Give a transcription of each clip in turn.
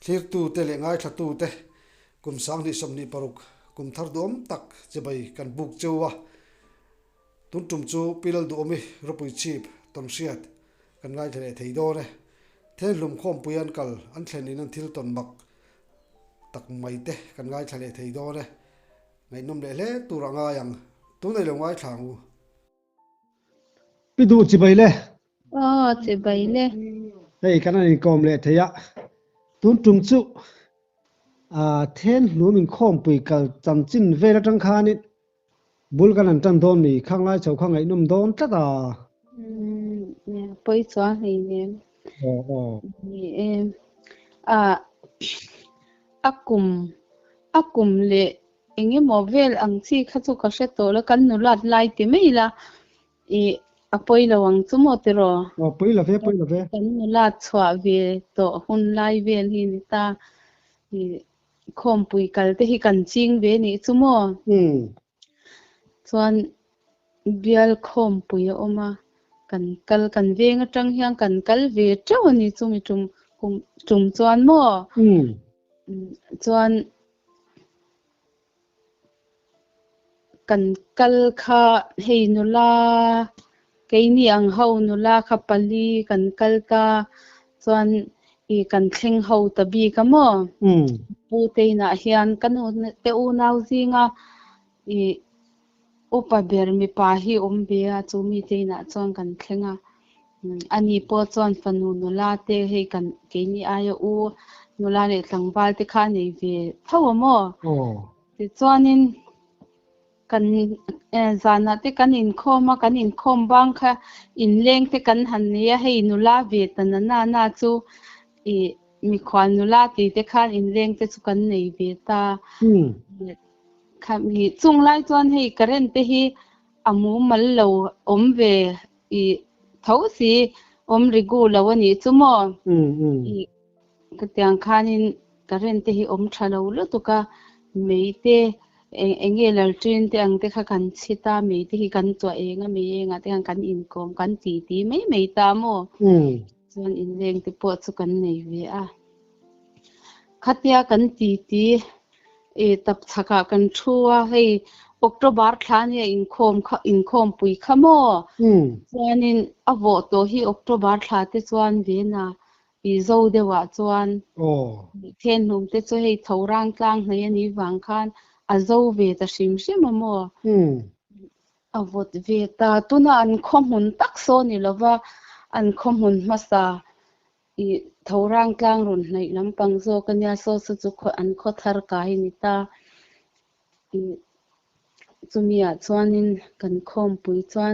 Thlirtute leh ngaithlatute kum 2026 kum thar duhawm tak chibai kan buk cheu a. Tun tum chu Pi Lalduhawmi ropui chhip tawn hriat kan ngaithla leh thei dawn e. Thenhlum khawmpui an kal an thlen in an thil tawn mak tak mai te kan ngaithla leh thei dawn e. Ngaihnawm leh hle tur a ngai ang. Tunei lo ngaithla ang u. Pi duh chibai le. Aw chibai le. Hei kan han inkawm leh thei a. Tun tum chu Thenhlum inkhawmpui kal chanchin vel atang khanin bul kan han tan dawn mi khang lai chho kha ngaihnawm dawn tlat a. Umm pawi chuan hei nen. Aw aw. Ni e. A kum a kum leh Eng emaw vel ang chi kha chu ka hre tawh lo, kan nulat lai ti mai ila ih a pawi lo ang chu maw tiraw? Aw pawi lo ve, pawi lo ve. Kan nulat chhuah ve tawh hun lai vel hi ni ta, ih khawmpui kal te hi kan ching ve nih chu maw? Chuan bial khawmpui a awm a, kan kal kan veng atang hian kan kal ve teuh a ni chumi tum kum tum chuan maw? Chuan Kan kal kha hei nula keini ang ho nula kha pali kan kal ta chuan ih kan thleng ho ta bik a maw? Pu te inah hian ka nu te unau zinga ih upa ber mipa hi awm ve a chu mite inah chuan kan thleng a. Ani pawh chuan fanu nula te hei kan keini aia u nula leh tlangval te kha a nei ve tho a maw? Tichuanin kan zanah te kan inkhawm a, kan inkhawm bang kha inleng te kan han nei a, hei nula ve ta na na na chu ih mikhual nula tih te khan inleng te chu kan nei ve ta. Khami chung lai chuan hei current te hi a mumal lo awm ve I tho si awm rigu lo a nih chu maw? I khatiang khanin current te hi awm tha lo lutuk a, mei te eng nge lalṭin te ang te kha kan chhit a, mei te hi kan tuah eng a, mei engah te khan kan inkawm kan ti ti mai mai ta maw? Chuan inleng te pawh chu kan nei ve a. Khatia kan ti ti I tapchhakah kan thu a, hei October thla nia inkhawm kha inkhawmpui kha maw? Chuanin a vawh tawh hi October thla te chuan vena i zo deuhah chuan thenhlum te chu hei tho rang tlang hnai a nih vang khan a zo ve ta hrim hrim a maw? A vawt ve ta, tuna an khaw hmun tak saw ni lova an khaw hmun hmasa I tho rang tlang rawn hnaih lampang zawk a nia, saw saw chu khaw an khaw thar kai a ni ta. I chumiah chuanin kan khawmpui chuan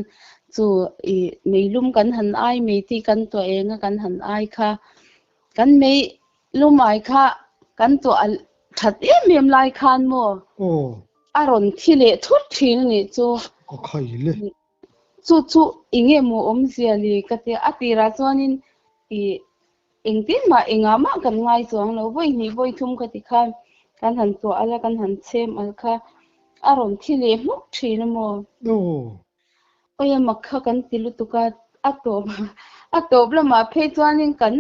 chu i meilum kan han ai mei tih kan tuah eng a kan han ai kha kan meilum ai kha kan tuah that em em lai khan maw a rawn thi leh thut thin a nih chu. Ka khai le. Chu chu i nge maw awmzia li ka ti a, a tirah chuanin i engtin mah engah mah kan ngai chuang lo, vawi hnih vawi thum ka ti khan kan han tuah al a, kan han chhem al kha a rawn thi leh hmuk thin a maw? Awi a mak kha kan ti lutuk a, a tawp a tawp lamah phei chuanin kan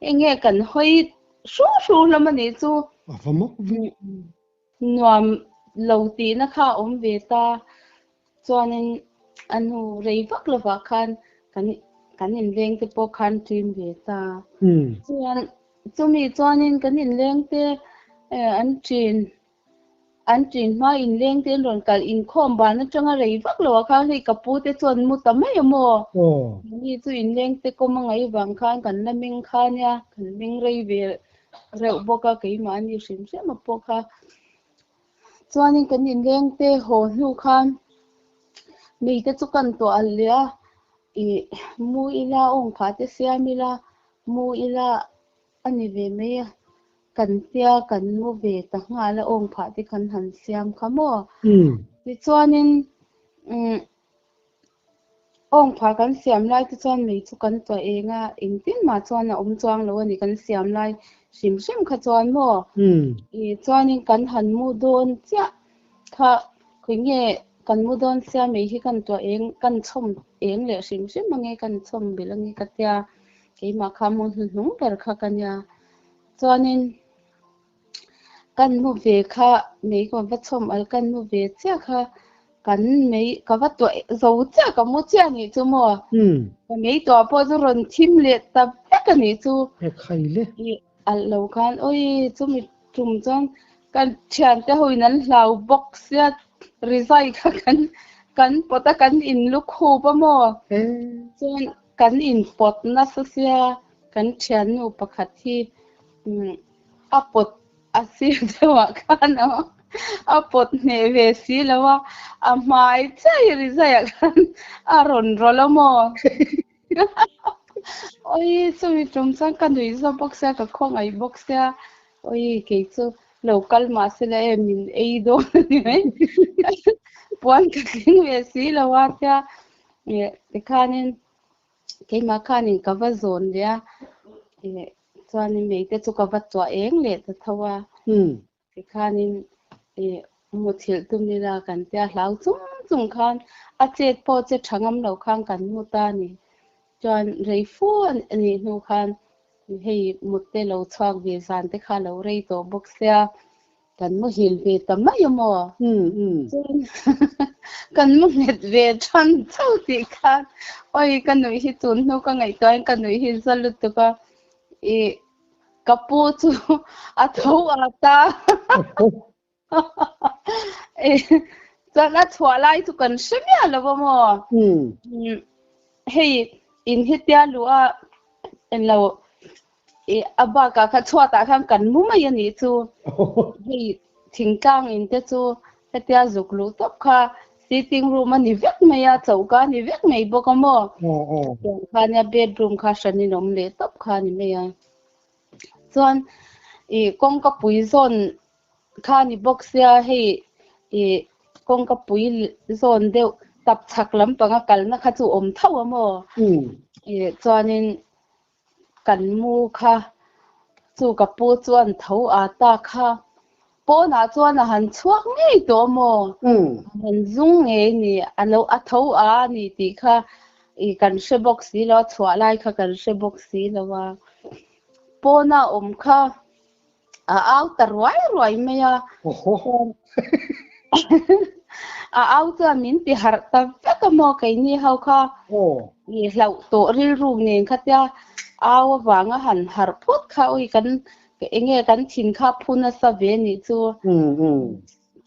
enge kan hawi hru hru hlawm a nih chu. A va mak ve. Nuam lo tihna kha a awm ve ta. Chuanin a hnu rei vak lovah khan kan kan inleng te pawh khan ṭim ve ta. Chuan chumi chuanin kan inleng te an ṭin an ṭin hma inleng te an rawn kal inkhawm ban aṭanga rei vak lovah khan hei ka pu te chuan mu ta mai a maw? Mahni chu inleng te kawm a ngaih vang khan kan la meng kha nia, kan meng rei ve reuh bawk a keimahni hrim hrim a pawh kha. Chuanin kan inleng te haw hnu khan mei te chu kan tuah alh leh a, ih mu ila awng phah te siam ila mu ila a ni ve mai a, kan tia kan mu ve ta nghal a awng phah te kan han siam kha maw. Tichuanin umm Awng phah kan siam lai te chuan mei chu kan tuah eng a, engtin mah chuan a awm chuang lo a ni kan siam lai hrim hrim kha chuan maw? Ih chuanin kan han mu dawn chiah kha khawi nge kan mu dawn sia mei hi kan tuah eng kan chhawm eng leh hrim hrim ange kan chhawm belh ange ka tia keimah kha mu hnuhnung ber kha ka nia chuanin. Kan mu ve kha mei ka va chhawm al kan mu ve chiah kha kan mei ka va tuah zo chiah ka mu chiah anih chu maw ka mei tuah pawh chu rawn thim leh ta vek anih chu He khai le. I alh lo khan awi chumi tum chuan kan thiante ho in an hlau bawk sia rizai kha kan kan pawt a kan in lukhup a maw chuan kan in pawt nasa sia kan thiannu pakhat hi a pawt a sir deuhah khan a pawt hneh ve si lo a, a hmai chiah i rizaiah khan a rawn rawlh a maw? Awi chumi tum chuan ka nuih zawk bawk sia, ka khawngaih bawk sia, awi kei chu lo kal mah se la em min ei dawn a ni mai, puan ka tling ve si lo a tia tikhanin keimah khanin ka va zawn leh a, Chuanin mei te chu ka va tuah eng leh ta tho a. Tikhanin ih muthilh tum ila kan tia hlau chung chung khan a chet pawh che tha ngam lo khan kan mu ta a ni. Chuan rei fu a nih hnu khan hei mut te lo chhuak ve zan te kha lo rei tawh bawk sia. Kan muhil ve ta mai a maw? Chuan kan mu nghet ve than chauh tih khan awi ka nuih hi tun hnu ka ngaihtuahin ka nuih hi za lutuk a, ih ka pu chu a tho at a chuan a chhuah lai chu kan hre miah lo a maw? Hei in hetia luh a englo Ih a bakah kha chhuatah khan kan mu mai a nih chu. Hei thingtlang in te chu hetia zuk luh tawp kha sitting room a ni vek mai a, choka a ni vek mai bawk a maw. Tiang kha nia bedroom kha hran in awm leh tawp kha a ni mai a. Chuan ih kawngka pui zawn kha a ni bawk sia hei ih kawngka pui zawn deuh tap chhak lampanga kalna kha chu awm tho a maw. Ih chuanin Kan mu kha chu ka pu chuan tho a ta kha. Pawnah chuan a han chhuak ngei tawh maw? A han zung ngei ni, a lo a tho a a ni tih kha i kan hre bawk si lo a, chhuah lai kha kan hre bawk si lo a. Pawna awm kha a au ta ruai ruai mai a. A au chuan min ti harh ta vek a maw keini ho kha i hlauh tawh rilru nen kha tia au avanga han harh phut kha ui kan enge kan thin kha phu nasa ve nih chu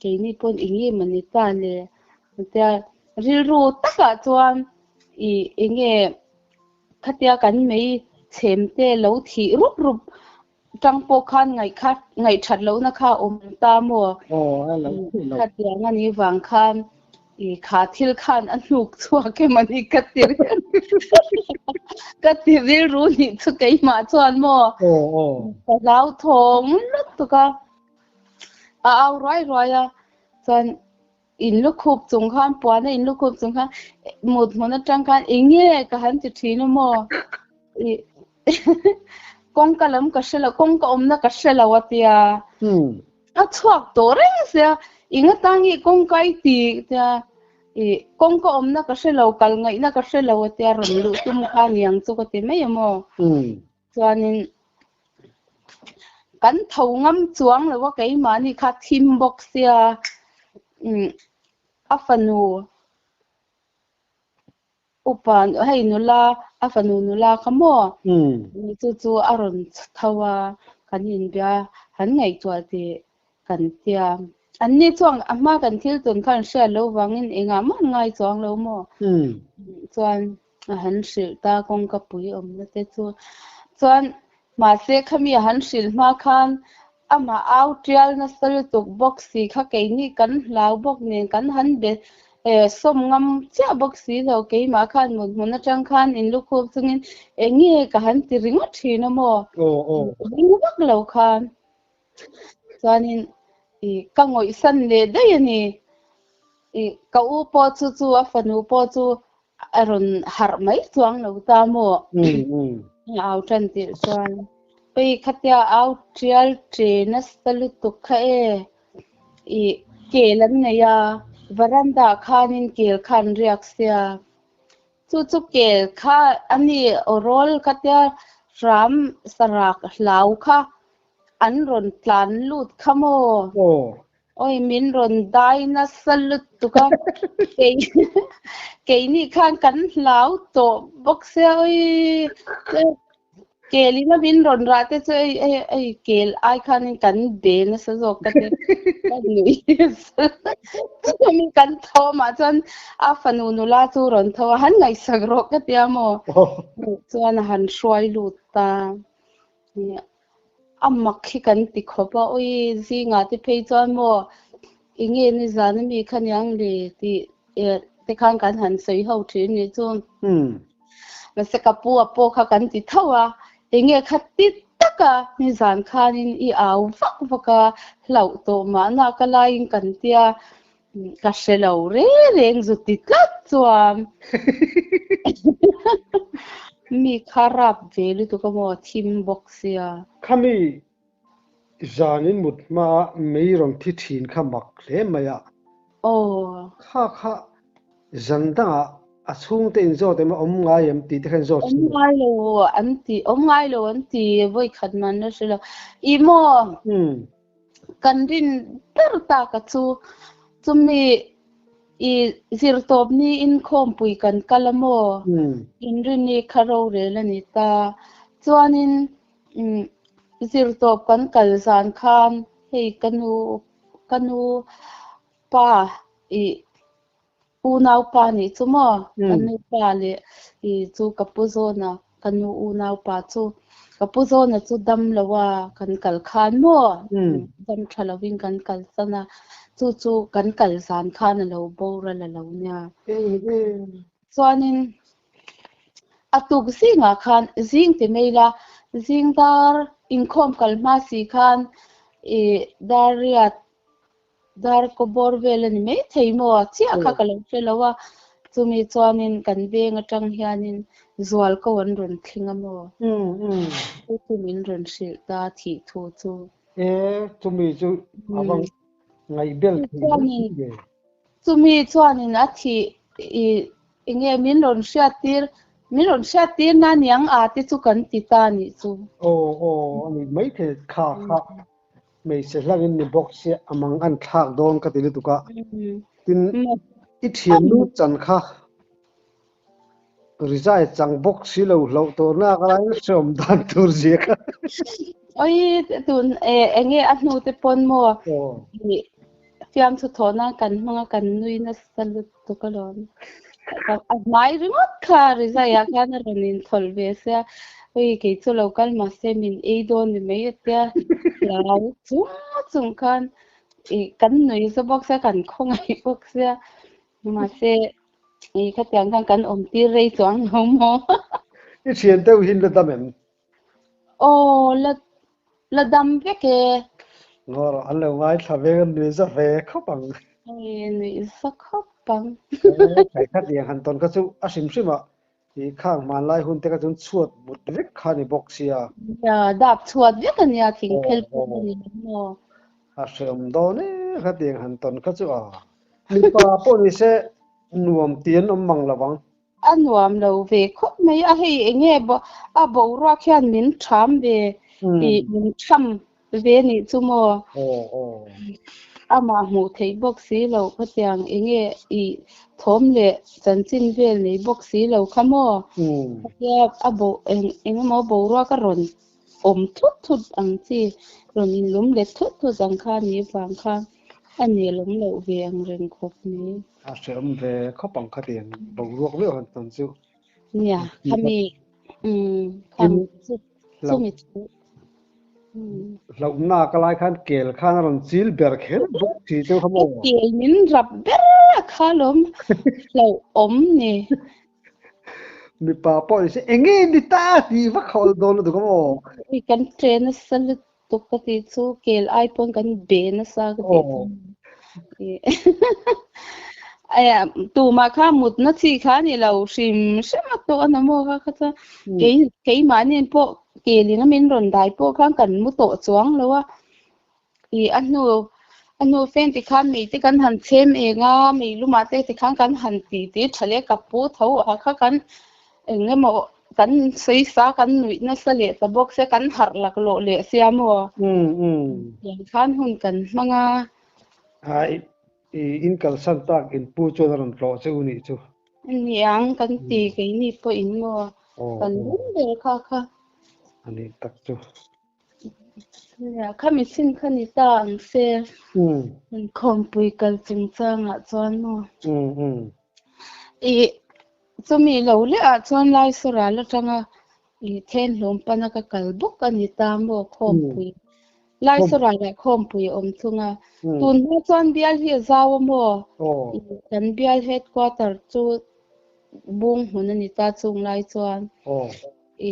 keini pawn enge mawni ta le tia rilru takah chuan i enge khatia kan mei chhem te lo thih rup rup Tang pawh khan ngaih kha ngaih that lohna kha a awm ta maw? Aw, a lo theih loh. Khatiang a nih vang khan i kha thil khan a hnuk chhuak em a ni ka ti ka ti rilru nih chu keimah chuan maw? Aw, aw. Ka hlauthawng lutuk a, a au ruai ruai a, chuan in lukhup chung khan puan a in lukhup chung khan mut hmun atang khan eng nge ka han ti thin a maw i kawngka lam ka hre lo kawngka awmna ka hre lo a tia a chhuak tawh reng sia eng atang nge kawngka i ti tia i kawngka awmna ka hre lo kal ngaihna ka hre lo a tia rawn luh tum kha niang chu ka ti mai a maw chuanin kan tho ngam chuang lo a keimahni kha thim bawk sia umm a fanu upa hei nula a fanu nula kha maw chu chu a rawn tho a kan inbia han ngaihtuah tih kan tia anni chuan a hma kan thil tawn khan hriat loh vangin engah mah an ngai chuang lo maw chuan a han hrilh ta kawngka pui awmna te chu chuan mahse khami a han hrilh hma khan amah au tial nasa lutuk bawk si kha keini kan hlau bawk nen kan han be eh sawm ngam chiah bawk si lo keimah khan mut hmun atang khan in lukhup chungin eng nge ka han ti ringawt thin a maw ring vak lo khan chuanin ih ka ngawihsan leh daih a ni ih ka u pawh chu chu a fanu pawh chu A rawn harh mai chuang lo ta maw? Au tan tirh chuan hei khatia au tial che nasa lutuk kha e. I kel an nei a, varanda ah khanin kel kha an riak sia. Chu chu kel kha a ni awrawl khatia hram sarak hlau kha. an rawn tlan lut kha maw? Aw. Oi min rawn dai nasa lutuk a, kei keini khan kan hlau tawh bawk sia oi Kel in a min rawn rah te chu ei ei ei kel ai khanin kan be nasa zawk ka ti ka nui chumi kan thawmah chuan a fanu nula chu rawn tho a han ngaihsak rawh ka tia maw chuan a han hruai lut ta a mak hi kan ti khawp a ui zingah te phei chuan maw enge nizan ami kha niang le tih te khan kan han sawi ho thin ni chu. Mahse ka pu a pawh kha kan ti tho a, enge kha ti taka nizan khanin i au vak vak a, hlauh tawh mahna ka laiin kan tia ka hre lo reng reng zu ti tlat chuan mi kha rap ve lutuk a maw thim bawk sia. Khami zanin mut hmaa mei rawn thi thin kha mak hle mai a. Aw. Kha kha Zan dangah a chhungte in zawt em a awm ngai em tih te kha in zawt Awm ngai lo an ti, awm ngai lo an ti vawi khat man la hre lo. I maw kan rin ber tak a chu chumi i zirtawp ni inkhawmpui kan kal a maw inrini kha rorel a ni ta. Chuanin zirtawp kan kal zan khan hei ka nu ka nu Pa i unaupa nih chu maw? Ka nu pa leh i chu ka pu zawna ka nu unaupa chu ka pu zawna chu dam lo a kan kal khan maw? Dam tha lovin kan kal san a, chu chu kan kal zan khan a lo boral a lo nia. Chuanin a tuk zingah khan zing ti mai ila zing dar inkhawm kal hma si khan i dar riat Dar kaw bawr vel a ni mai thei maw? Chiah kha ka lo hre lo a, chumi chuanin kan veng atang hianin zual ko an rawn thleng a maw? Chu chu min rawn hrilh ta thih thu chu. E, chumi chu a va ngaihbel thei hle mai ve. Chumi chuanin a thih i enge min rawn hriattir, min rawn hriattir na niang a te chu kan ti ta nih chu. Aw aw, a ni mai thei kha kha. Hmeichhe hlangin ni bawk sia a mang an thlak dawn ka ti lutuk a. Tin, i thiannu chan kha rizai chang bawk si lo hlauh tawh nak alaiin hreawm dan tur zia kha. Oi tun enge a hnu te pawn maw fiamthu thawh nan kan hmang a kan nui nasa lutuk alawm. A hmai ringawt kha rizai ah khan a rawn inthawlh ve sia, ui kei chu lo kal mahse min ei dawn ni mai atia hlau chung chung khan ih kan nui za bawk sia kan khawngaih bawk sia mahse ih khatiang khan kan awm tir rei chuang lo maw. I thian deuh hi la dam em? Aw la la dam vek e. Ngaw rawh an lo ngaithla ve an nui za ve khawp ang. Hei nui za khawp ang. Hei khat liang han tawn kha chu a hrim hrim ah i khang hmanlai hun te kha chuan chhuat but vek kha a ni bawk sia. Nia dap chhuat vek a nia thing phel pawh a ni maw. A hreawm dawn e khatiang han tawn kha chu a. Mipa pawh ni se nuam ti an awm mang lo ang. A nuam lo ve khawp mai a, hei enge a boruak hian min ṭham ve tih min ṭham ve nih chu maw? Amah hmuh theih bawk si lo khatiang enge i thawm leh chanchin vel nei bawk si lo kha maw? Khatia a bo eng engemaw boruak a rawn awm thut thut ang chi rawn inlum let thut thut ang kha ni vang kha a nelawm loh ve ang reng khawp mai. A hreawm ve khawp ang khatiang boruak viau han tawn chu. Nia, khami umm kham chu chumi chu umm. Hlauhna ka lai khan kel khan a rawn chil ber kher bawk si chu kha maw. Kel min rap ber a kha lawm hlauhawm ni. Mipa pawh ni se enge ni ta tih vak kha awlh dawn lutuk a maw. Ui kan ṭe nasa lutuk. Tuk ka tih chu kel ai pawn kan be nasa ka tih chu. Aya tumah kha mutna chi kha ni lo hrim hrim a tawh a na maw kha kha chuan kei keimahni pawh kelin a min rawn dai pawh khan kan mu tawh chuang lo a i a hnu a hnu fan ti khan mei te kan han chhem eng a mei lumah te tikhan kan han ti ti tha leh ka pu tho a kha kan eng emaw. kan sawi sa kan nuih nasa leh ta bawk sia kan harh laklawh leh sia maw? Tiang khan hun kan hmang a. Ai i in kalsan tak in pu chuan a rawn tlawh che u nih chu. Niang kan ti keini pawh in maw? Kan lum ber kha kha. A nih tak chu. Nia khami chin kha ni ta ang se. Inkhawmpui kal chungchangah chuan maw? I chumi lo leh ah chuan Laisaral atanga i Thenhlawm pana ka kal bawk a ni ta maw khawmpui. Laisaral ah khawmpui a awm thung a. Tun hma chuan bial hi a zau a maw? Kan bial headquarter chu bung hmun a ni ta chung lai chuan. I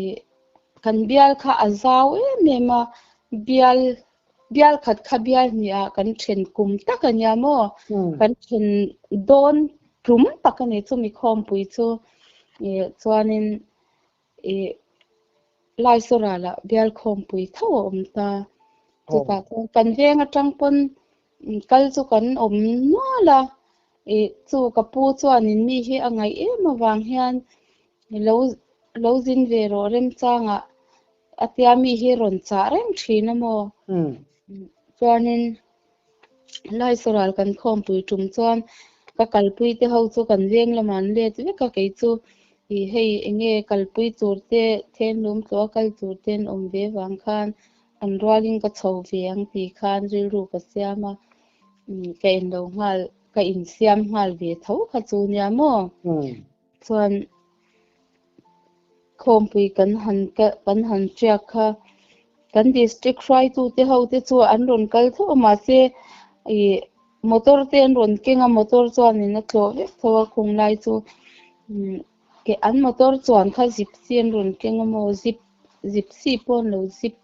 kan bial kha a zau em em a, bial bial khat kha bial hnih ah kan then kum tak a nia maw? Kan then dawn tum tak a ni chumi khawmpui chu ih chuanin ih Laisaw ralah bial khawmpui tho a awm ta. Chutah chuan kan veng atang pawn kal chu kan awm nual a, ih chu ka pu chuanin mi hi a ngaih em avang hian lo lo zin ve rawh remchangah a tia mi hi rawn chah reng thin a maw? Chuanin Laisaw ral kan khawmpui tum chuan ka kalpui te ho chu kan veng lamah an let vek a, kei chu ih hei eng nge kalpui tur te thenlum tluah kal tur te an awm ve vang khan an rualin ka chho ve ang tih khan rilru ka siam a, ka en lo nghal ka insiam nghal ve tho kha chu nia maw? Chuan khawmpui kan han kan han tiak kha kan district hruaitute ho te chu an rawn kal tho a mahse ih motor te an rawn keng a motor chuanin a tlawh vek tho a khung lai chu ke an motor chuan kha gypsy an rawn keng a maw zip gypsy pawh an lo zip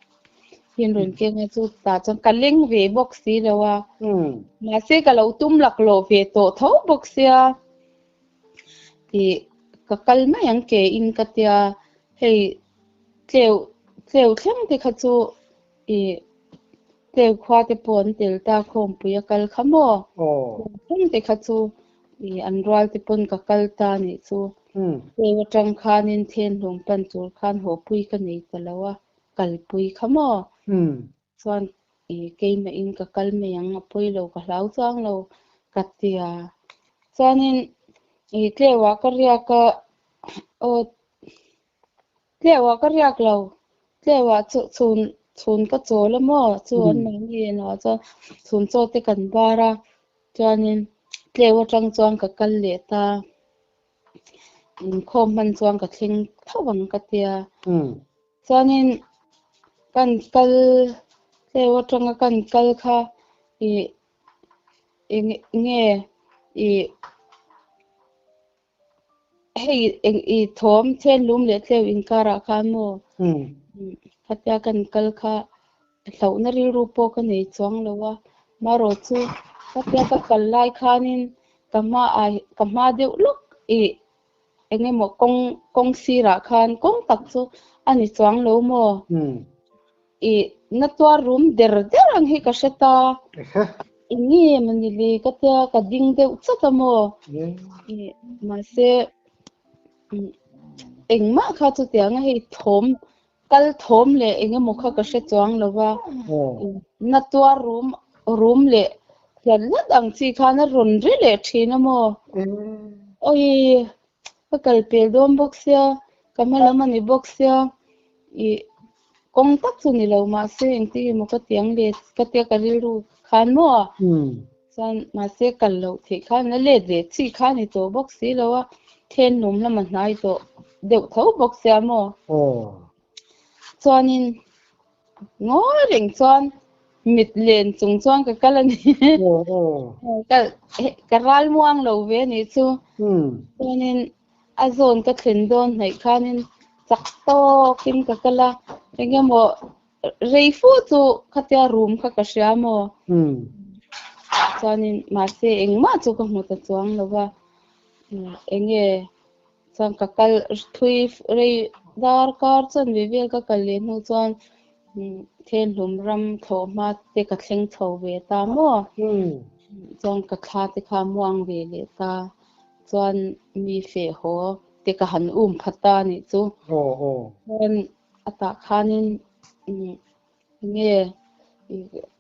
hi an rawn keng a chu tah chuan ka leng ve bawk si lo a mahse ka lo tum laklawh ve tawh tho bawk sia. Tih ka kal mai ang ke in ka tia hei tleu tleu thleng te kha chu ih tleu khua te pawh an tel ta khawmpui a kal kha maw tleu thleng te kha chu ih an rual te pawn ka kal ta nih chu tleu atang khanin thenhlawm pan tur khan haw pui ka nei ta lo a kalpui kha maw. Chuan i keimah in ka kal mai ang a pawi lo ka hlau chuang lo ka ti a. Chuanin i tleuah ka riak a aw tleuah ka riak lo tleuah chu chhun chhun ka chawl a maw chu an mahni enah chuan chhun chaw te kan bar a chuanin tleu atang chuan ka kal leh ta. Inkhawm hman chuan ka thleng tho ang ka tia. Chuanin kan kal tleu atanga kan kal kha ih eng nge ih hei eng ih thawm thenlum leh tleu inkarah khan maw khatia kan kal kha hlauhna rilru pawh ka nei chuang lo a marawh chu khatia ka kal lai khanin ka hmaah ka hma deuh lawk ih eng emaw kawng kawng sirah khan kawng tak chu a ni chuang lo maw? Ih na tuar rum der der ang hi ka hre ta. Eng nge maw ni le ka tia ka ding deuh chat a maw? Ih mahse engmah kha chutiang a hei thawm kal thawm leh eng emaw kha ka hre chuang lo va, na tuar rum rum leh hlat hlat ang chi khan a rawn ri leh thin a maw? Awi ka kal pel dawn bawk sia, ka hma lam a ni bawk sia, ih kawng tak chu ni lo mahse engtin emaw ka ti ang le ka tia ka rilru khan maw? Chuan mahse kal loh theih khan a let ve chi kha a ni tawh bawk si lo a, thenlawm lama hnai tawh deuh tho bawk sia maw? Chuanin ngawi reng chuan mit len chung chuan ka kal a ni. Ka ral muang lo ve a nih chu. Chuanin a zawn ka thlen dawn hnaih khanin chak tawkin ka kal a, engemaw Rei fu chu khatia room kha ka hria maw? Chuanin mahse engmah chu ka hmu ta chuang lo va, eng nge chuan ka kal thui rei darkar chuan ve vel ka kal leh hnu chuan Thenhlum ram thlawh hma te ka thleng chho ve ta maw? Chuan ka thla te kha muang ve leh ta, chuan mi feh haw. te ka han um pha ta a nih chu. Chuan a tah khanin enge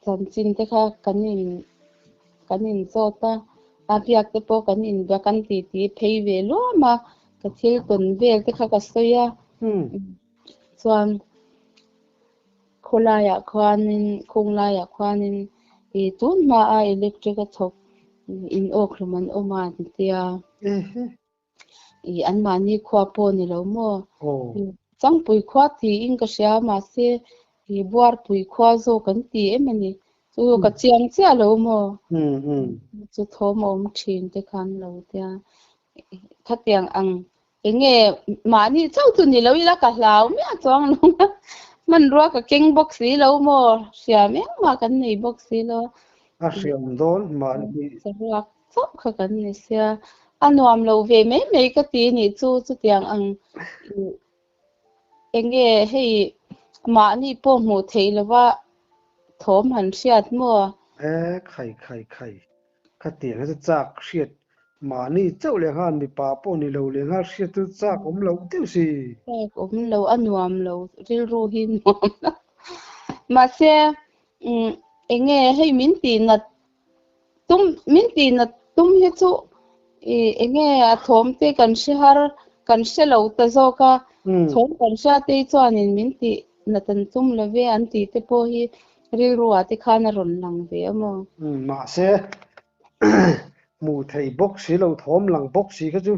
chanchin te kha kan in kan in zawt a, a biak te pawh kan in bia kan ti ti phei ve luam a, ka thil tawn vel te kha ka sawi a, chuan khawlaiah khuanin khung laiah khuanin ih tun hmaa electric a chhawk in awk hlawm an awm a an tia. Ih anmahni khua pawh ni lo maw? Changpui khua tiin ka hria mahse ih Buarpui khua zawk an ti em a ni. Chu ka chiang chiah lo maw? Chu thawm a awm thin te khan lo tia. Khatiang ang enge mahni chauh chu ni lo ila ka hlau miah chuang lo a. Hmanrua ka keng bawk si lo maw? Hriam engmah kan nei bawk si lo. A hriam dawn mahni. Saruak chauh kha kan ni sia, a nuam lo ve mai mai ka ti nih chu chutiang ang enge hei mahni pawh hmuh theih lova thawm han hriat maw? E khai khai khai, khatiang hi chu chak hriat mahni chauh leh nghal mipa pawh ni lo leh nghal hriat chu chak awm lo deuh si. Chak awm lo, a nuam lo, rilru hi nuam lo. Mahse enge hei min tih nat Tum min tih nat tum hi chu ih eng nge a thawm te kan hre har kan hre lo ta zawk a, thawm kan hria te hi chuanin min tih nat an tum lo ve an tih te pawh hi rilru ah te khan a rawn lang ve a maw? Mahse hmuh theih bawk si lo thawm lang bawk si kha chu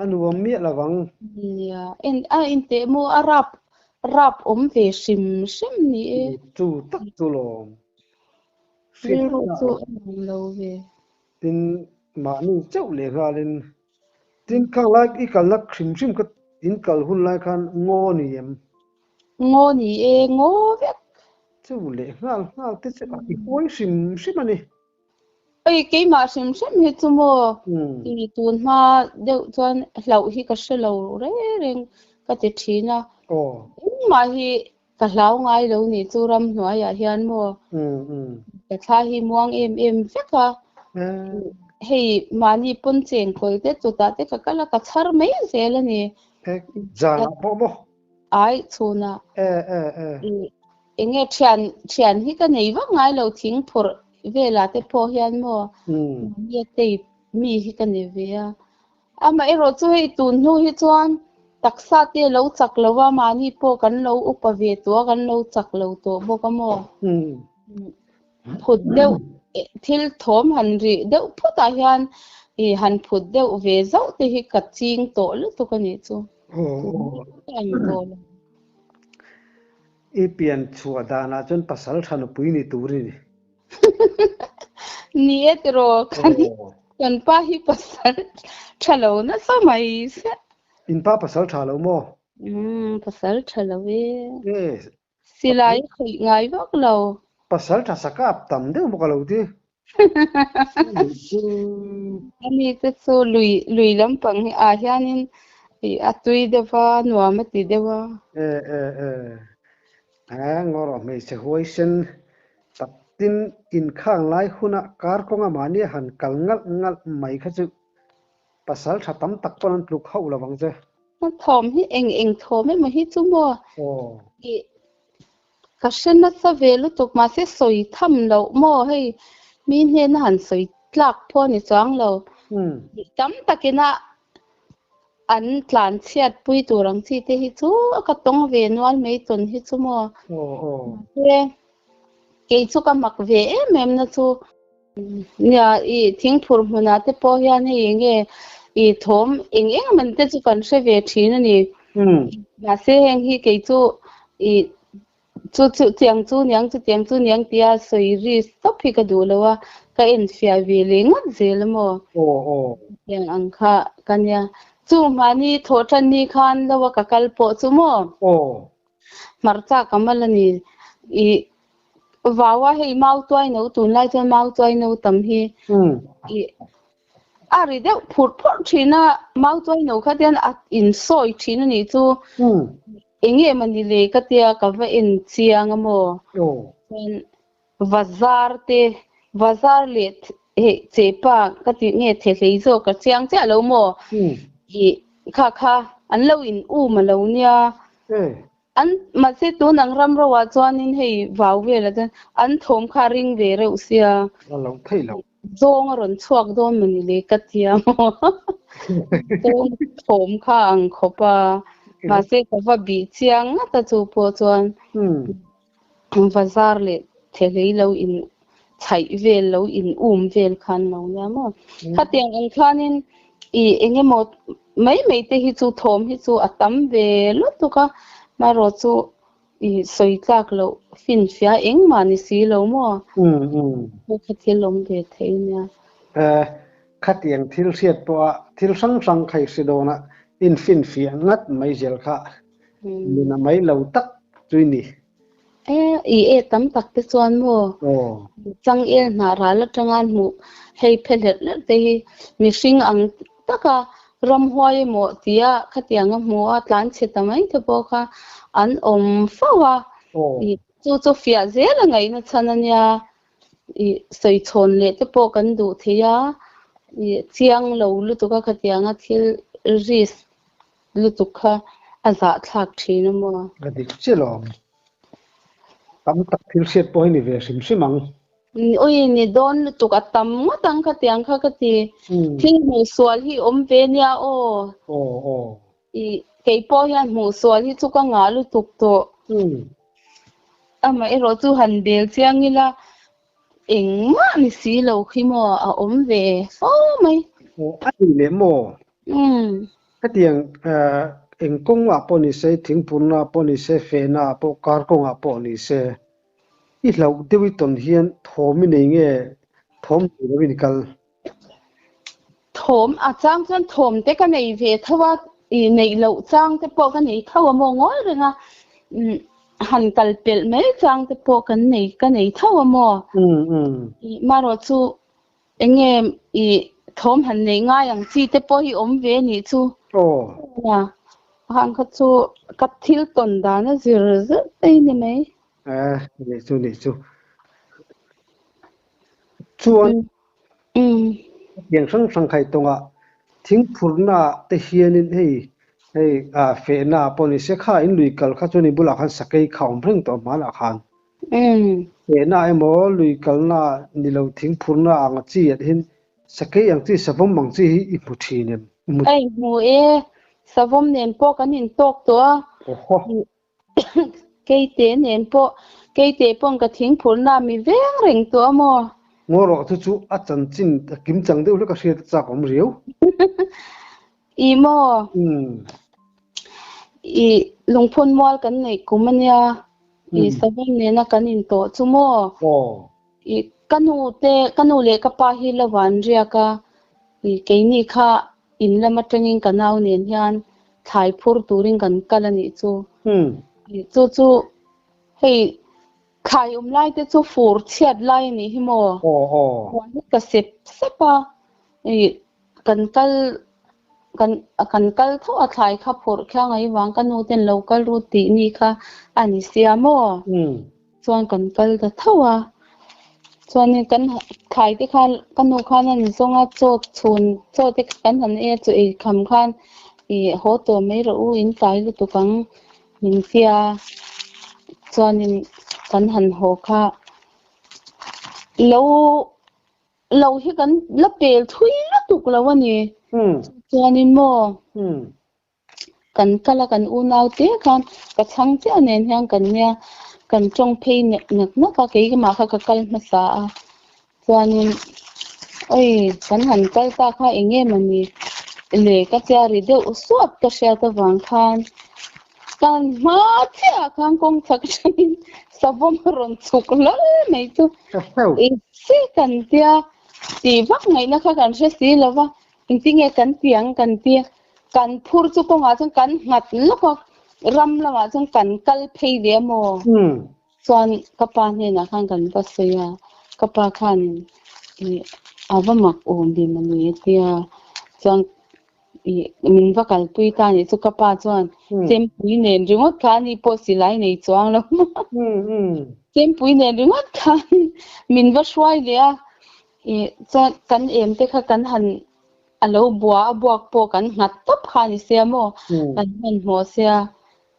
a nuam miah lo vang. Nia, en a inteh maw a rap rap awm ve hrim hrim ni e. Chu tak chu lawm. Rilru chu a nuam lo ve. Tin, mahni chauh leh nghalin, tin khang lai i kalna hrim hrim kha in kal hun lai khan ngaw ni em? Ngaw ni e, ngaw vek. Chu leh nghal nghal te chu a ti huai hrim hrim a ni. Oi, keimah hrim hrim hi chu maw i tun hma deuh chuan hlauh hi ka hre lo reng reng ka ti thin a. Engmah hi Ka hlau ngai lo nih chu ramhnuaiah hian maw ka thla hi muang em em vek a, hei mahni pawn cheng kawl te chutah te ka kal a, ka chhar mai zel a ni. Zanah pawh maw? Ai, chhunah. Eng nge thian thian hi ka nei vak ngai lo thing phurh velah te pawh hian maw mahni a tape mi hi ka ni ve a. Amaherawh chu hei tun hnu hi chuan taksa te lo chak lo a, mahni pawh kan lo upa ve tawh a, kan lo chak lo tawh bawk a maw? Phut deuh thil thawm han rih deuh phutah hian ih han phut deuh ve zauh te hi ka ching tawh lutuk a nih chu. Ka en tawh lo. I pian chhuah danah chuan pasal tha nupui ni tur i ni. Ni e tiraw kan kan pa hi pasal tha lo nasa mai se. In pa pasal tha lo maw? Umm pasal tha lo e. Silai a khawih ngai vak lo. Pasal tha sa kap tam deuh bawk a lo ti. Ani te chu lui lui lampang hi ah hianin a tui deuh a nuam a ti deuh a. E e e. Ngaw rawh hmeichhe huaisen tak tin inkhang lai huna kar kawnga mahni a han kal ngalh ngalh mai kha chu pasal tha tam tak pawn an tluk hauh lo vang che. A thawm hi eng eng thawm emaw hi chu maw tih ka hre nasa ve lutuk mahse sawi tham loh maw hei mi hnena han sawi tlak pawh a ni chuang lo. Tam takina An tlan chhiat pui tur ang chi te hi chu ka tawng ve nual mai tawn hi chu maw. Mahse kei chu ka mak ve em em na chu nia i thingphur hmunah te pawh hian hei eng nge i thawm eng eng man te chu kan hre ve thin a ni. Mahse heng hi kei chu i Chu chu tiang chu niang chu tiang chu niang tia sawi ri stop hi ka duh lo a, ka enfiah ve leh ngawt zel a maw? Tiang ang kha ka nia. Chu mahni thawh tan ni khan lo a ka kal pawh chu maw? Hmarcha ka mal a ni. I vau a hei mau tuai no tunlai chuan mau tuai no tam hi i A ri deuh phurh phurh thin a, mau chuan no kha tian a insawi thin a nih chu. Eng nge mawni le ka tia ka va en chiang a maw? Chuan Vazar te, Vazar leh hei chepa ka tih nge the hlei zawk ka chiang chiah lo maw? Ih. Kha kha an lo in um a lo nia. An mahse tun ang ram ro ah chuanin hei vau velah chuan an thawm kha a ring ve reuh sia. A lo theih loh. Zawng a rawn chhuak dawn mawni le ka tia maw. Zawng thawm kha a ang khawp a. Mahse ka va bih chiang ngat a chu pawh chuan bazar leh thehlei lo in chhaih vel lo in um vel khan lo nia maw. Khatiang ang khanin ih eng emaw mai mai te hi chu thawm hi chu a tam ve lutuk a, marawh chu ih sawi tlak loh finfiah engmah ni si lo maw. Kha thil awm ve thei nia. Khatiang thil hriat pawha thil hrang hrang kha i hre dawn a, infinfiah ngat mai zel kha nuna mai lo tak chu i ni. E, i e tam tak te chuan maw? Changel hnah ral atanga an hmuh hei phe hlerh hlerh te hi mihring ang taka ramhuai emaw tia khatiang a hmu a tlanchhe ta mai te pawh kha an awm fo a. Chu chu fiah zel a ngaihna chhan a nia. I sawi chhawn leh te pawh kan duh thei a, i chiang lo lutuk a khatianga thil risk lutuk kha a zahthlak thin a maw? A dik chiah lo ang. Tam tak thil hriat pawh hi ni ve hrim hrim ang. Ui ni dawn lutuk a tam ngawt ang khatiang kha ka ti. Thil hmuh sual hi awm ve nia aw. Aw aw. I kei pawh hian hmuh sual hi chu ka ngah lutuk tawh. Amaherawh chu han bel chiang ila engmah ni si lo khi maw a awm ve fo mai. Aw a ni leh maw? Hetiang eng kawngah pawh ni se, thingpurna ah pawh ni se, fehna ah pawh, kar kawngah pawh ni se, i hlauh deuh i tawn hian thawm i nei nge thawm nei loin i kal? Thawm, a chang chuan thawm te ka nei ve tho a, i neih loh chang te pawh ka nei tho a maw ngawi reng a, han kal pelh mai chang te pawh kan nei ka nei tho a maw. I marawh chu eng nge i thawm han neih ngai ang chi te pawh hi awm ve nih chu. Aw. Han kha chu ka thil tawn dan a zir zet mai ni mai. Eh, nih chu nih chu. Chuan hetiang hrang hrang khai tawngah thingphurna te hianin hei hei ah fehna pawh ni se kha in lui kal kha chuan i bulah khan sakei kha a awm reng tawh hmanah khan. Fehna emaw lui kalna ni lo thingphurna ang chi at hin sakei ang chi savawm ang chi hi i hmu thin em? Hei hmu e, savawm nen pawh kan intawk tawh a. Awhaw. Keite nen pawh, keite pawn ka thingphurna mi veng reng tawh a maw? Ngaw rawh chu chu a chanchin a kim chang deuh hlek a hriat a chak awm riau. I maw? I lungphun mual kan neih kum a nia, i savawm nena kan intawh chu maw? I ka nu te, ka nu leh ka pa hi lo van riak a, i keini kha In lam atangin ka nau nen hian thlai phur turin kan kal a nih chu. Chu chu hei thlai awm lai te chu fur chhiat lai a nih hi maw? Huan hi ka sep sep a, kan kal kan kan kal tho a thlai kha phurh khiang ai vang ka nu ten lo kal ru tih ni kha a ni sia maw? Chuan kan kal ta tho a, chuanin kan thlai te khan ka nu khan a ni zawng a, chaw chhun chaw te kan han ei a, chaw ei kham khan ih haw tawh mai rawh u in tlai lutuk ang min tia, chuanin kan han haw kha lo lo hi kan la pel thui lutuk lo a ni, chuanin maw. Kan kal a, kan unau te khan ka chhang chiah nen hian kan nia kan tawng phei nek nek nek a, keimah kha ka kal hmasa a, chuanin oi kan han kal ta kha eng nge mawni le ka tia ri deuh suat ka hriat avang khan kan hma chiah ah khan kawng chhak atangin savawm a rawn chhuk hlawl mai chu i se kan tia tih vak ngaihna kha kan hre si lo va. Engtinge kan ti ang kan ti a, kan phur chu kawngah chuan kan nghat lawk a, ram lamah chuan kan kal phei ve a maw? Chuan ka pa hnenah khan kan va sawi a, ka pa khanin ih a va mak awm ve mawni a ti a, chuan ih min va kalpui ta anih chu ka pa chuan chempui nen ringawt kha ani pawh silai nei chuang lo maw? Chempui nen ringawt khan min va hruai leh a, Ih chuan kan em te kha kan han a lo bua a buak pawh kan nghat tawp kha a ni sia maw, kan hmanhmawh sia.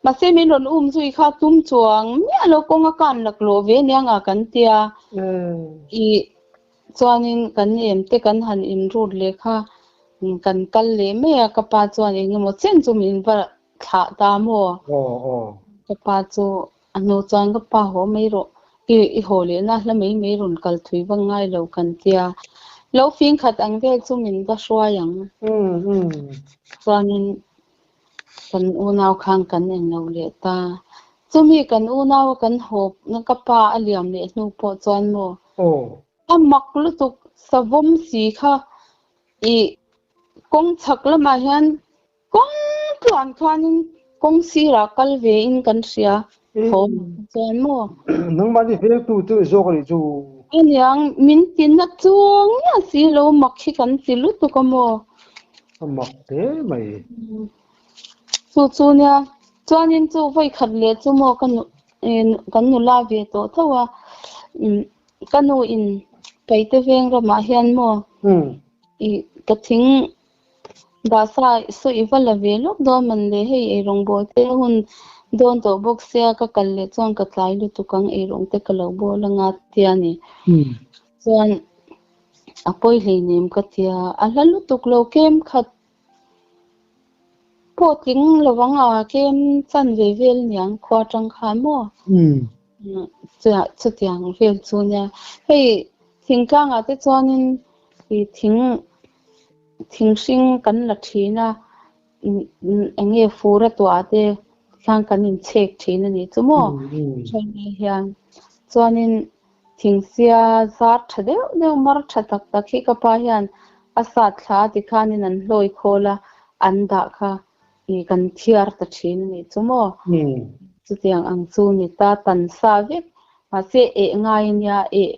Mahse min rawn um zui kha tum chuang miah lo kawng a kan laklawh ve aniang a kan tia. Ih chuanin kan em te kan han inrut leh kha kan kal leh mai a, ka pa chuan eng emaw chen chu min va thlah ta maw? Ka pa chu a hnu chuan ka pa haw mai rawh, i i haw leh na hla mai mai rawn kal thui vang ngai lo kan tia. Lo fing khat ang vel chu min va hruai ang. Chuanin kan unau khan kan englo leh ta. Chumi kan unau a kan haw ka pa a liam leh hnu pawh chuan maw? A mak lutuk savawm si kha i kawng chhak lamah hian Kawng tluan khanin kawng sirah kal ve in kan hria thawm chuan maw? Nangmahni hmeltu chu i zawk a nih chu. Aniang, min ti na chuang nge si lo mak hi kan ti lutuk a maw? A mak hle mai. Chu chu nia, chuanin chu vawi khat leh chu maw ka nu kan nula ve tawh tho a, ka nu in Paite veng ramah hian maw i ka thing Bahsa saw i va la ve lawk dawn man le, hei eirawng bawl te hun dawn tawh bawk sia ka kal leh chuan ka tlai lutuk ang eirawng te ka lo bawl anga tia ni. Chuan a pawi hleinem ka tia, a hla lutuk lo kem khat pawh tling lovang a kem chan ve vel niang khua tang khan maw chutiang vel chu nia. Hei thingtlangah te chuanin i thing Thing hring kan la thin a, eng nge fur a tuah te khan kan inchhek thin a nih chu maw? Thenlai hian chuanin thing sia zar tha deuh deuh mar tha tak tak hi ka pa hian a sat thla a tikhanin an hlawi khawl a, an dah kha ih kan thiar ta thin a nih chu maw? Chutiang ang chu ni ta tan sa vek mahse eh ngai ania eh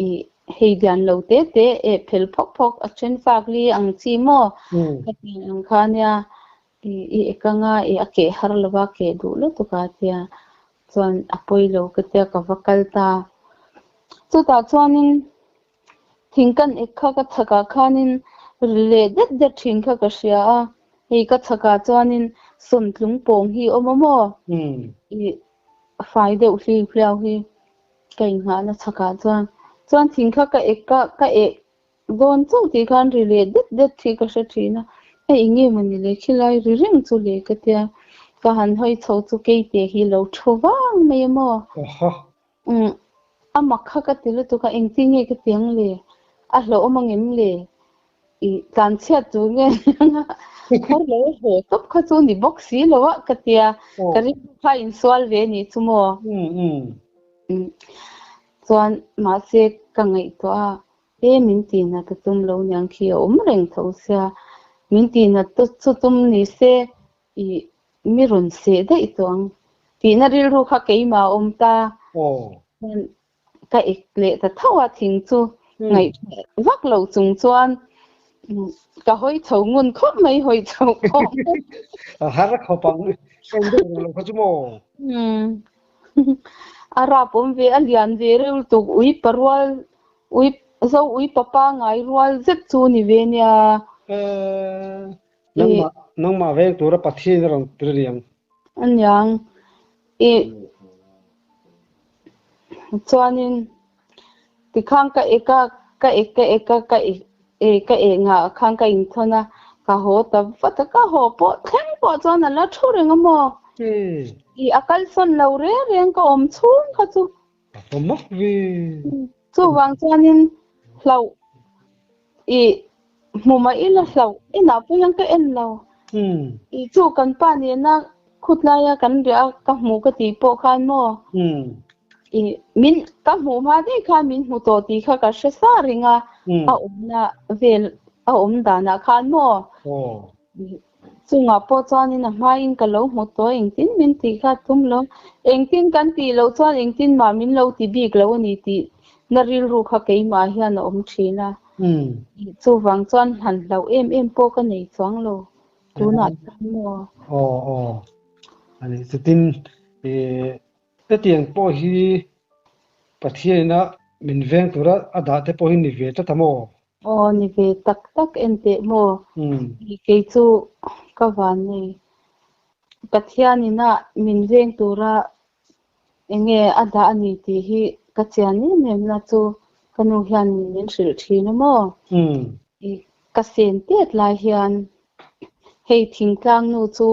Ih, hei dian lo te te eh phel phawk phawk a then fak li ang chi maw? Ka ti ang kha nia, ih i ek anga ih a keh har lo va keh duh lutuk a tia chuan a pawi lo ka tia ka va kal ta. Chutah chuanin thing kan ek kha ka chhakah khanin ri leh det det thin kha ka hria a, hei ka chhakah chuanin sawntlung pawng hi a awm a maw? Ih, fai deuh hliu hliau hi. Ka inghahna chhakah chuan chuan thing kha ka ek a, ka eh dawn chauh tih khan ri leh det det hi ka hre thin a, hei eng nge mawni le khilai ri reng chu le ka tia, ka han hawi chho chu keite hi lo thu vang mai a maw? Umm a mak kha ka ti lutuk a, engtin nge ka ti ang le? A hlauhawm angem le? I tlanchhiat tur nge aniang a, khawr lo haw tawp kha chu ni bawk si lo a ka tia, ka rilru kha insual ve anih chu maw? Chuan mahse ka ngaihtuah a, e min tihnat a tum lo niang khi a awm reng tho sia, min tihnat chu tum ni se i mi rawn seh daih tawh ang tihna rilru kha keimah a awm ta. Ka ek leh ta tho a, thing chu ngaihtuah vak lo chung chuan ka hawi chho ngun khawp mai, hawi chho khawp mai. A har khawp ang, en deuh reng lo kha chu maw? A rap awm ve, a lian ve reuh lutuk, ui pa rual, ui zo ui pa pangai rual zet chu ni ve nia. Nangmah, nangmah veng tura Pathian a rawn tir aniang. Aniang. I chuanin tikhan ka ek a, ka ek ka ek a, ka ek e ka eh ngah khan ka inthawn a, ka haw ta vat a, ka haw pawh thleng pawh chuan a la thu reng a maw? I a kalsawn lo reng reng ka awm chhung kha chu. A va mak ve. Chuvang chuanin hlauh i hmu mah ila hlauh inah pawh hian ka en lo. I chu kan pa nena khutlaia kan riah a ka hmu ka tih pawh khan maw i min ka hmuh hma daih khan min hmu tawh tih kha ka hre sa reng a, a awmna vel a awm danah khan maw. Chungah pawh chuanin a hmain ka lo hmu tawh a, engtin min tih kha tum lo. Engtin kan tih loh chuan engtin mah min lo ti bik lo a ni tih na rilru kha keimah hian a awm thin a. Chuvang chuan han hlauh em em pawh ka nei chuang lo tunah chuan maw. Aw aw a ni chutin hetiang pawh hi Pathianina min veng tura a dah te pawh hi ni ve tlat a maw? Aw ni ve tak tak en teh maw? Kei chu ka van nei. Pathian ina min veng tura enge a dah a ni tih hi ka chian em em na chu ka nu hian min hrilh thin a maw? Ka sen tet lai hian hei thingtlang nu chu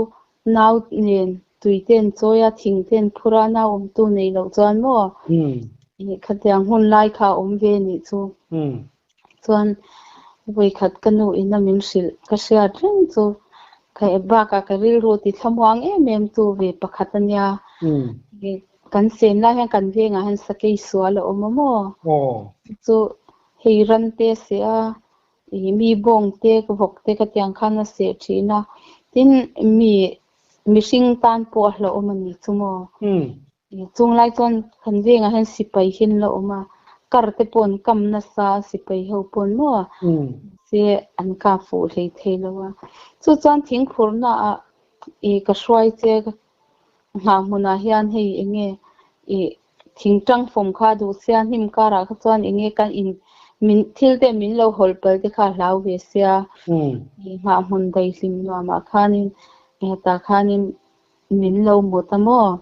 nau nen tui ten chawi a thing ten phur a nau awmtu nei loh chuan maw khatiang hun lai kha a awm ve nih chu. Chuan vawikhat ka nu in a min hrilh ka hriat reng chu ka bakah ka rilru ti thlamuang em em tu ve pakhat a nia. Kan sen lai hian kan vengah hian sakei sual a awm a maw? Chu hei ran te a seh a, ih mi bawng te vawk te ka tiang khan a seh thin a, tin mi mihring tan pawh a hlauhawm a ni chu maw? Chung lai chuan kan vengah hian sipai hi an la awm a, kar te pawh an kam nasa a sipai ho pawh maw se an kap fuh hlei thei lo a. Chu chuan thingphurhna ah ih ka hruai che nghah hmunah hian hei eng nge ih thingtang fawm kha a duh sia hnim karah kha chuan eng nge kan in min thil te min lo hawlh palh te kha a hlau ve sia ih nghah hmun daihlim nuamah khanin hetah khanin Min lo mut a maw?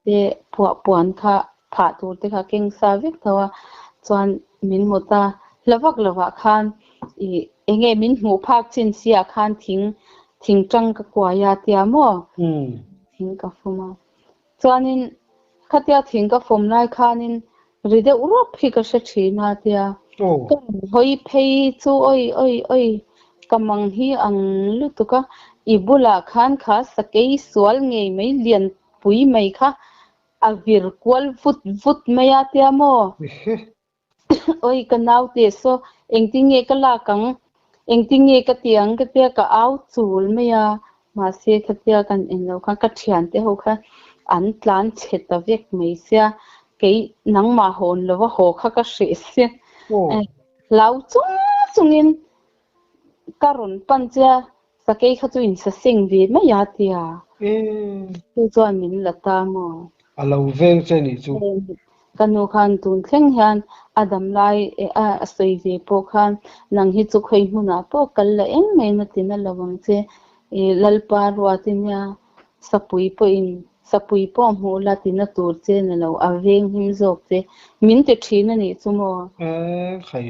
Te phuah puan kha phah tur te kha keng sa vek tho a, chuan min mut a, hla vak lovah khan ih eng nge min hmuh phak chin si ah khan thing thing tang ka kuai a tia maw? Thing ka fawm a, chuanin khatia thing ka fawm lai khanin ri deuh rawp hi ka hre thin a tia ka rawn hawi phei chu awi awi awi ka mang hi ang lutuk a i bulah khan kha sakei sual ngei mai lian pui mai kha a vir kual vut vut mai a tia maw awi ka naute saw engtin nge ka lak ang engtin nge ka ti ang ka tia ka au chul mai a Mahse khatia kan en loh khan ka thiante ho kha an tlan chhe ta vek mai sia, kei nangmah hawn lova haw kha ka hreh sia. Hlau chung chungin ka rawn pan che a, sakei kha chu insaseng ve mai a tia. Chu chuan min la ta maw? A lo veng che nih chu. Ka nu khan tun thleng hian a dam lai a sawi ve pawh khan nang hi chu khawi hmunah pawh kal la eng mai na ti na lo ang che. I Lalpa ruat i nia, sapui pawhin sapui pawh hmuh la ti na tur che ni lo, a veng him zawk che. Min ti thin a nih chu maw? E khai,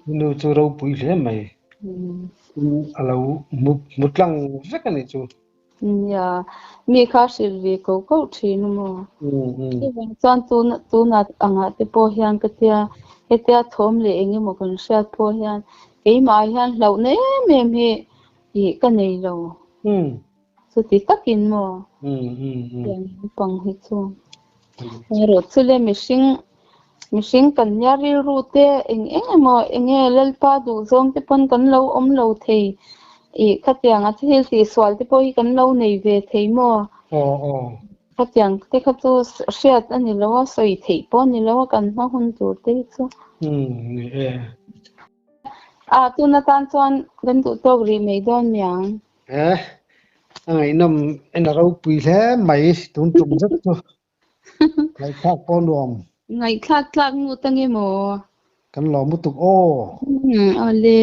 i nu chu ropui hle mai. A lo hmu tlang vek a nih chu. Nia, mi kha hrilh ve ko ko thin a maw? Chuvang chuan tuna tuna angah te pawh hian ka tia hetia thawm leh eng emaw kan hriat pawh hian keimah hian hlauhna em em hi ih ka nei lo. Chuti takin maw? Tiang lampang hi chu. Erawh chu le mihring mihring kan nia rilru te eng eng emaw eng nge Lalpa duh zawng te pawn kan lo awm lo thei ih khatiang a thil tih sual te pawh hi kan lo nei ve thei maw? Khatiang te kha chu hriat a ni lo a, sawi theih pawh a ni lo a kan hma hun tur te hi chu. Ni e. A tun atan chuan kan duh tawk rih mai dawn miang. He a ngaihnawm en a ropui hle mai tun tum zet chu ngaihthlak pawh nuam. Ngaihthlak tlak ngut ange maw? Kan lawm lutuk aw. Awle.